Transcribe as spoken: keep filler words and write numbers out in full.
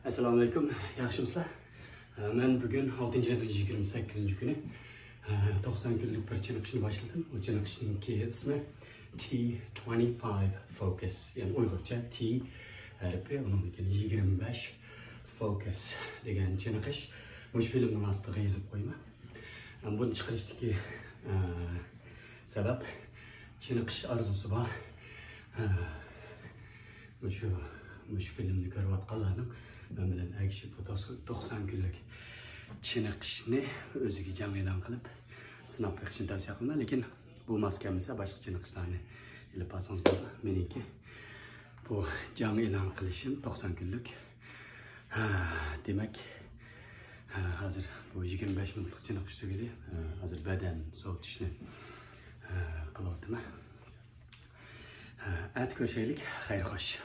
ئەسسالامۇئەلەيكۇم، ياخشىمۇسىلەر؟ مەن بۈگۈن ئالتىنچى ئاينىڭ يىگىرمە سەككىزىنچى كۈنى توقسان كۈنلۈك بىر چېنىقىشنى باشلىدىم. ئۇ چېنىقىشنىڭكى ئىسمى تى توئنتى فايف فوكۇس، يەنى ئۇيغۇرچە تى ھەرپى، ئۇنىڭدىن كېيىن يىگىرمە بەش فوكۇس دېگەن چېنىقىش. مۇشۇ فىلىمنىڭ ئاستىغا يېزىپ قويىمەن. بۇنى چىقىرىشتىكى، ئە، سەۋەب، چېنىقىش ئارزۇسى بار. ئە، مۇشۇ، مۇشۇ فىلىمنى كۆرۈۋاتقانلارنىڭ مەن بىلەن ئەگىشىپ، بۇ توقسان كۈنلۈك چېنىقىشنى ئۆزىگە جەڭ ئېلان قىلىپ، سىناپ بېقىشنى تەۋسىيە قىلىمەن. لېكىن بۇ ماس كەلمىسە، باشقا چېنىقىشلارنى ئېلىپ بارسىڭىز بولىدۇ. مېنىڭكى بۇ جەڭ ئېلان قىلىشىم توقسان كۈنلۈك. ھە، دېمەك، ھە، ھازىر بۇ يىگىرمە بەش مىنۇتلۇق چېنىقىش تۈگىدى. ھە، ھازىر بەدەن سوۋۇتۇشنى، ھە، قىلىۋاتىمەن. ھە، ئەتە كۆرۈشەيلىك. خەير خوش.